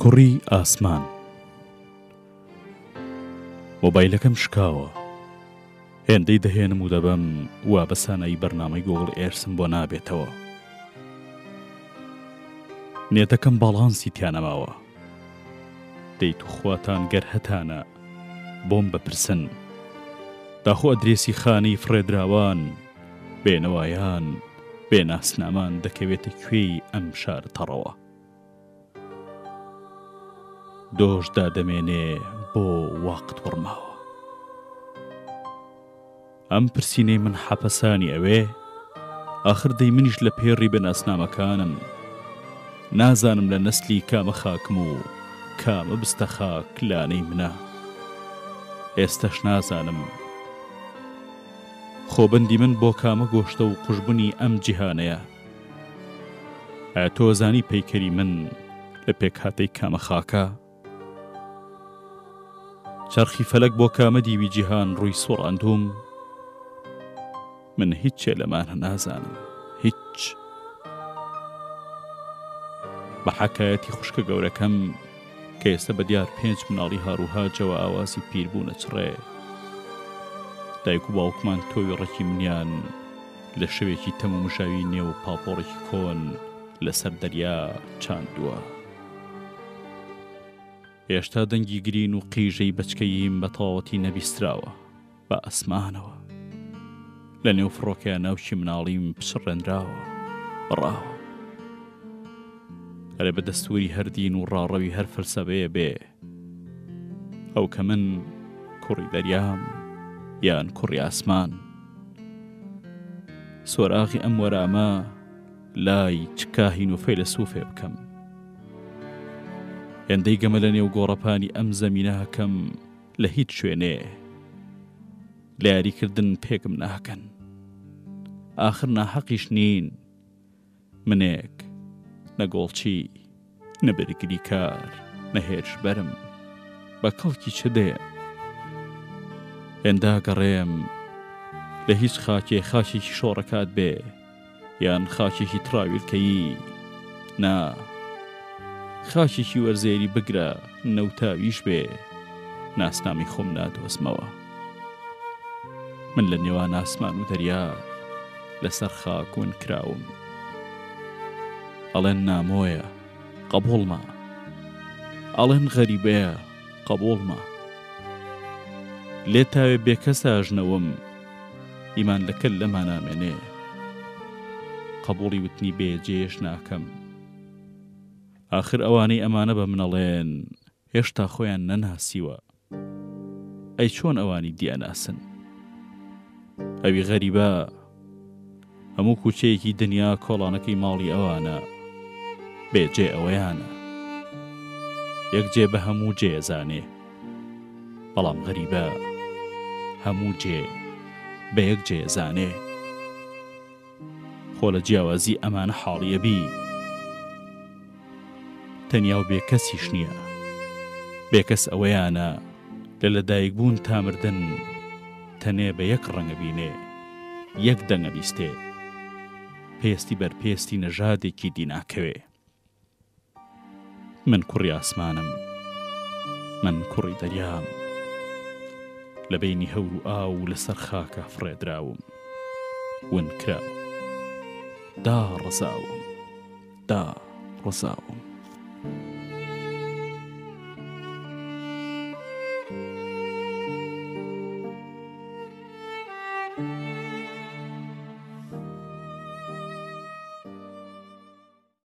کوڕی ئاسمان. مۆبایلەکەم شکاوە. هێندەی دەهێنم و دەبەم وا بە سانایی بەرنامەی گووگڵ ئێرسم بۆ نابێتەوە. نێتەکەم باڵانسی تیا نەماوە. دەی توخواتان گەر هەتانە بۆم بپرسن. داخۆ ئەدرێسی خانەی فڕێدراوان، بێنەوایان، بێ ناسنامان دەکەوێتە کوێی ئەم شارە تەڕەوە؟ دۆش دادەمێنێ بۆ واقت وڕماوە. ئەم پرسینەی من حەپەسانی ئەوێ؟ ئاخر دەی منیش لە پێڕی بێ ناسنامەکانم. نازانم لە نەسلی کامە خاکم و کامە بستە خاک لانەی منە. ئێستەش نازانم. خۆ بەندی من بۆ کامە گۆشتە و قوژبنی ئەم جیهانەیە؟ ئایا تۆ ئەزانی پەیکەری من لە پێکهاتەی کامە خاکە؟ چەرخی فەلەک بۆ کامە دیوی جیهان ڕووی سوڕاندووم؟ من هیچێ لەمانە نازانم هیچ. بە حەکایەتی خوشکە گەورەکەم کە ئێستا بە دیار پێنج مناڵی هاروهاجەوە ئاوازی پیربوون ئەچڕێ، دایک و باوکمان تۆوی ڕەکی منیان لە شەوێکی تەم و مژاوی نێو پاپۆڕێکی کۆن لەسەر دەریا چاندووە. هێشتا دەنگی گرین و قیژەی بەچکەییم بە تەواوەتی نەبیستراوە بە ئاسمانەوە. لە نێو فڕۆکەیا ناوکی مناڵیم پچڕێنراوە، بڕاوە. ئەرێ بە دەستووری هەر دین و ڕاڕەوی هەر فەلسەفەیە بێ ئەو کە من کوڕی دەریام یان کوڕی ئاسمان. سۆراغی ئەم وەرامە لای چ کاهین و فەیلەسوفێ بکەم؟ هێندەی گەمە لە نێو گۆڕەپانی ئەم زەمینە هەکەم لە هیچ شوێنێ لە یاریکردن پێکم ناکەن. ئاخر ناحەقیش نین. منێک نە گۆڵچی، نە بەرگریکار، نە هێرشبەرم، بە کەڵکی چ دێم؟ هێندە ئەگەڕێم لە هیچ خاکێ خاکێکی شۆڕەکات بێ یان خاکێکی تڕاویلکەیی، نا، خاکێکی وەرزێری بگرە نەوتاویش بێ، ناسنامەی خۆم نادۆزمەوە. من لە نێوان ئاسمان و دەریا لەسەر خاک ون کراوم. ئەڵێن نامۆیە، قەبووڵمە. ئەڵێن غەریبەیە، قەبووڵمە. لێ تاوێ بێکەسە ئەژنەوم، ئیمان لە کەللەما نامێنێ. قەبووڵی وتنی بێجێیەش ناکەم. ئاخر ئەوانەی ئەمانە بە من ئەڵێن، هێشتا خۆیان نەناسیوە. ئەی چۆن ئەوانی دی ئەناسن؟ ئەوی غەریبە هەموو کوچەیەکی دنیا کۆڵانەکەی ماڵی ئەوانە بێ جێ ئەوەیانە یەک جێ بە هەموو جێ زانێ بەڵام غەریبە هەموو جێ بە یەک جێ زانێ خۆ لە جیاوازی ئەمانە حاڵی ئەبی تەنیا و بێکەسیش نییە بێکەس ئەوەیانە لە لەدایکبوون تا مردن تەنێ بە یەک ڕەنگە بینێ یەک دەنگە بیستێ پێستی بەر پێستی نەژادێکی دی ناکەوێ. من کوڕی ئاسمانم من کوڕی دەریام لە بەینی هەور و ئاو و لەسەر خاکا فڕێدراوم ون کراوم داڕزاوم داڕزاوم.